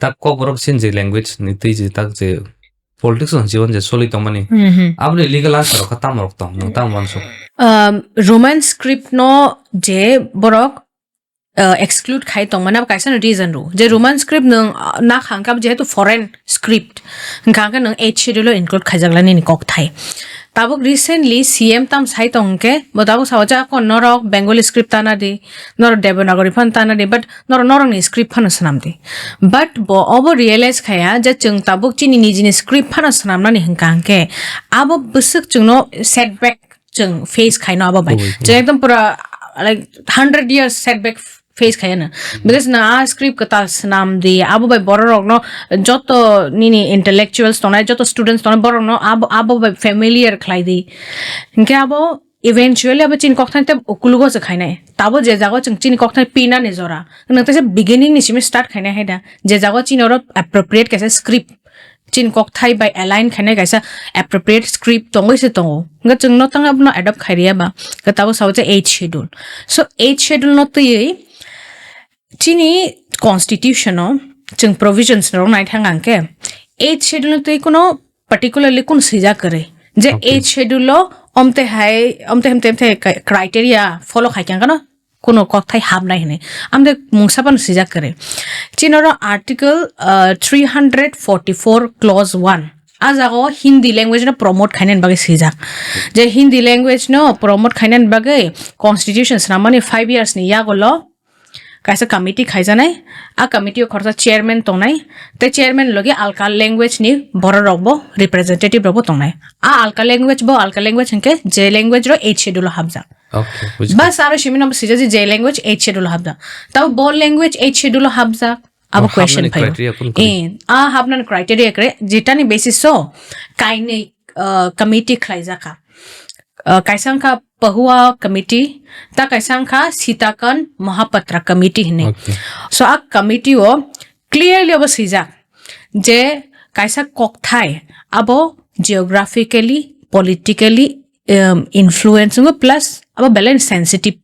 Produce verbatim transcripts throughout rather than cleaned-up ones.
tak Kokborok sin je language ni twi je tak je politics on jiban je soli tongmani. Mhm. Aboni legal answer rok kha tamo rok tong, nung tamo uansuk. Um, Roman script no je borok, uh, exclude khai tongmani abo kaisa no reason ro. Je Roman script nung, uh, na khang kha jehetu foreign script. Hingkha hingkhe nung eighth schedule o include khaijak lai nini kokthai. Tabuk recently C M tam sai tong hingkhe bo tabuk sao ja kon norok Bengali script tana di, norok Devanagari phan tana di, but norok norokni script phano swnam di. But bo obo realize khaya je chwng tabuk chini nijini script phano swnamnani hingkha hingkhe abo bwswk chwngno setback chwng face khaino abo bai. Oi, oi. Chwng ekdom pura, like, hundred years setback face khayana. Because na a script kwtal swnam di, abo bai bororokno joto nini intellectuals tongnai, joto students tongnai, borokno abo, abo bai familiar khlai di. Hingkhe abo eventually abo chini kokthai tei ukulugo se khainai. Tabo je jago chwng chini kokthai pinani jora. Nwng teisa beginning ni simi start khainai hai da. Je jago chini oro appropriate kaisa script. Chini kokthai bai align khainai kaisa appropriate script tongwi se tongo. Hingkhe chwng no tang abono adopt khai riya ba. Hingkhe tabo sao je eighth schedule. So eighth schedule no twiwi chini constitution o chwng provisions rok nai thang ang khe eighth schedule no twi kuno particularly kun swijak kwrwi. Je Okay. Eighth schedule o omte hai, omte, omte, omte criteria follow khai khe ang kano kuno kokthai habnai hinwi. Amde mungsa phano swijak kwrwi. Chini oro article, uh, three hundred forty-four clause one. A jaga o Hindi language no promote khainani bagwi swijak. Je Hindi language no promote khainani bagwi constitution swnamani five years ni yagulo kaisa committee khaijanai. A committee o khoroksa chairman tongnai. Tei chairman logi alka language ni borok rok bo representative rok bo tongnai. A alka language bo alka language hinkhe je language ro eighth schedule o habjak. Okay, bujikha. Bas aro simi no swijak je, je language eighth schedule o habjak. Tabo bo language eighth schedule o habjak. Abo Oh, question habnani phai. Criteria kun kuni? Eh, a habnani criteria kre, jetani basis o kainwi, uh, committee khlaijakha. Uh, kaisa wngkha Pahua committee, ta kaisa wngkha Sitakan Mohapatra committee hinwi. Okay. So a committee o clearly abo swijak je kaisa kokthai abo geographically, politically, um, influence wngo plus abo belai sensitive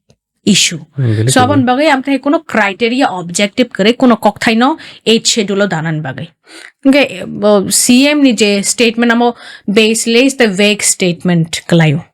issue. Hmm, belai So, aboni bagwi amthai kuno criteria objective kwrwi kuno kokthai no eighth schedule o danani bagwi. Hingkhe, bo C M ni je statement amo baseless tei vague statement kwlaio.